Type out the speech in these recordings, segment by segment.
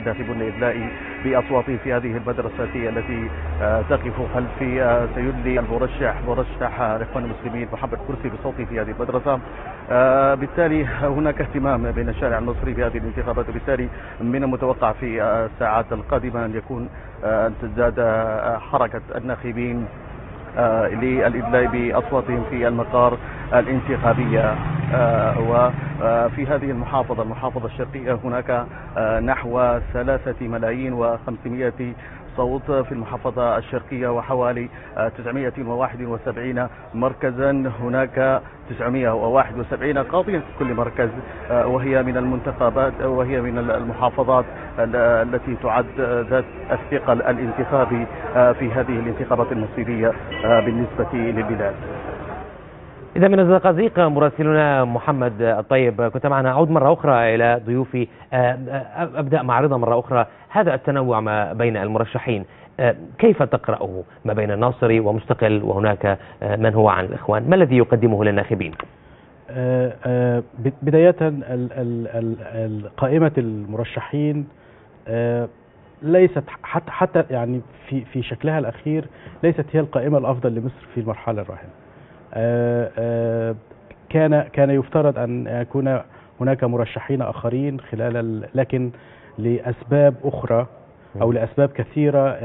الناخبون لإدلاء بأصواتهم في هذه المدرسة التي تقف خلفي. سيدلي المرشح مرشح الإخوان المسلمين محمد مرسي بصوته في هذه المدرسة. بالتالي هناك اهتمام بين الشارع المصري بهذه الانتخابات، وبالتالي من المتوقع في الساعات القادمة أن يكون أن تزداد حركة الناخبين للإدلاء بأصواتهم في المقار الانتخابية. وفي هذه المحافظة، المحافظة الشرقية، هناك نحو 3,500,000 صوت في المحافظة الشرقية، وحوالي 971 مركزا. هناك 971 قاضيا في كل مركز، وهي من المنتخبات وهي من المحافظات التي تعد ذات الثقل الانتخابي في هذه الانتخابات المصيرية بالنسبة للبلاد. إذا من الزقازيق مراسلنا محمد الطيب كنت معنا. أعود مرة أخرى إلى ضيوفي. أبدأ مع رضا مرة أخرى. هذا التنوع ما بين المرشحين كيف تقرأه، ما بين الناصري ومستقل وهناك من هو عن الإخوان، ما الذي يقدمه للناخبين؟ بداية قائمة المرشحين ليست حتى يعني في شكلها الأخير ليست هي القائمة الأفضل لمصر في المرحلة الراهنة. كان يفترض أن يكون هناك مرشحين آخرين خلال، لكن لأسباب أخرى أو لأسباب كثيرة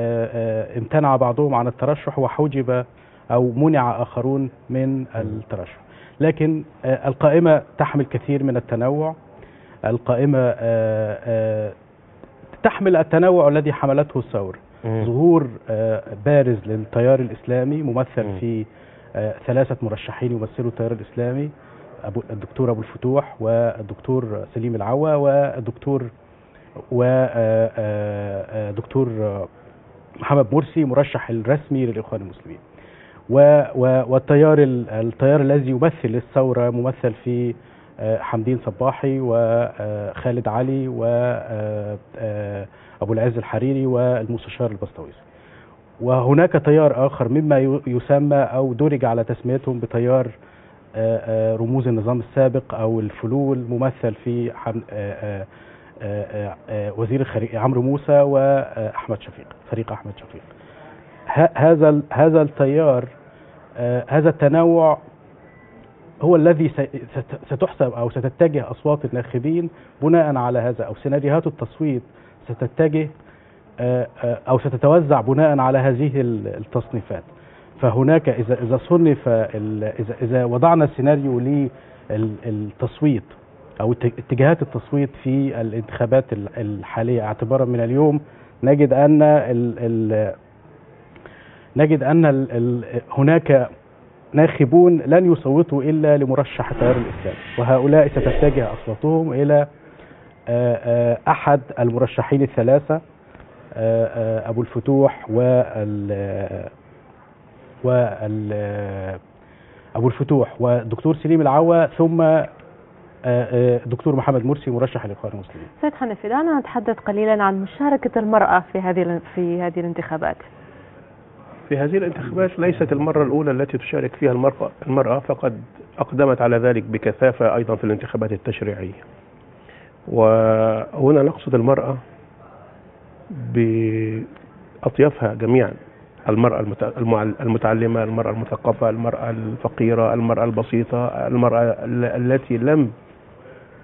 امتنع بعضهم عن الترشح وحجب أو منع آخرون من الترشح. لكن القائمة تحمل كثير من التنوع. القائمة تحمل التنوع الذي حملته الثورة، ظهور بارز للتيار الإسلامي ممثل في 3 مرشحين يمثلوا التيار الإسلامي، الدكتور أبو الفتوح والدكتور سليم العوا والدكتور ودكتور محمد مرسي مرشح الرسمي للإخوان المسلمين. والتيار التيار الذي يمثل الثورة ممثل في حمدين صباحي وخالد علي وأبو العز الحريري والمستشار البسطويسي. وهناك تيار آخر مما يسمى أو درج على تسميتهم بتيار رموز النظام السابق أو الفلول، ممثل في وزير الخارجية عمرو موسى وأحمد شفيق، فريق أحمد شفيق. هذا التيار، هذا التنوع هو الذي ستحسب أو ستتجه أصوات الناخبين بناء على هذا، أو سيناريوهات التصويت ستتجه أو ستتوزع بناء على هذه التصنيفات. فهناك إذا صنف إذا وضعنا سيناريو للتصويت أو اتجاهات التصويت في الانتخابات الحالية اعتبارا من اليوم، نجد أن هناك ناخبون لن يصوتوا إلا لمرشح التيار الإسلامي، وهؤلاء ستتجه أصواتهم إلى أحد المرشحين الثلاثة، أبو الفتوح أبو الفتوح والدكتور سليم العوا، ثم دكتور محمد مرسي مرشح الإخوان المسلمين. سيد حنفي، دعنا نتحدث قليلا عن مشاركة المرأة في هذه الانتخابات. في هذه الانتخابات ليست المرة الأولى التي تشارك فيها المرأة، فقد أقدمت على ذلك بكثافة أيضا في الانتخابات التشريعية. وهنا نقصد المرأة بأطيافها جميعا، المرأة المتعلمة، المرأة المثقفة، المرأة الفقيرة، المرأة البسيطة، المرأة التي لم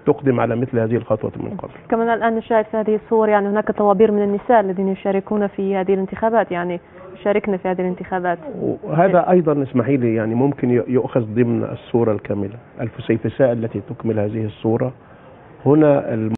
تقدم على مثل هذه الخطوة من قبل. كما الآن نشاهد في هذه الصور، يعني هناك طوابير من النساء الذين يشاركون في هذه الانتخابات، يعني يشاركن في هذه الانتخابات. وهذا أيضا اسمحي لي يعني ممكن يؤخذ ضمن الصورة الكاملة، الفسيفساء التي تكمل هذه الصورة. هنا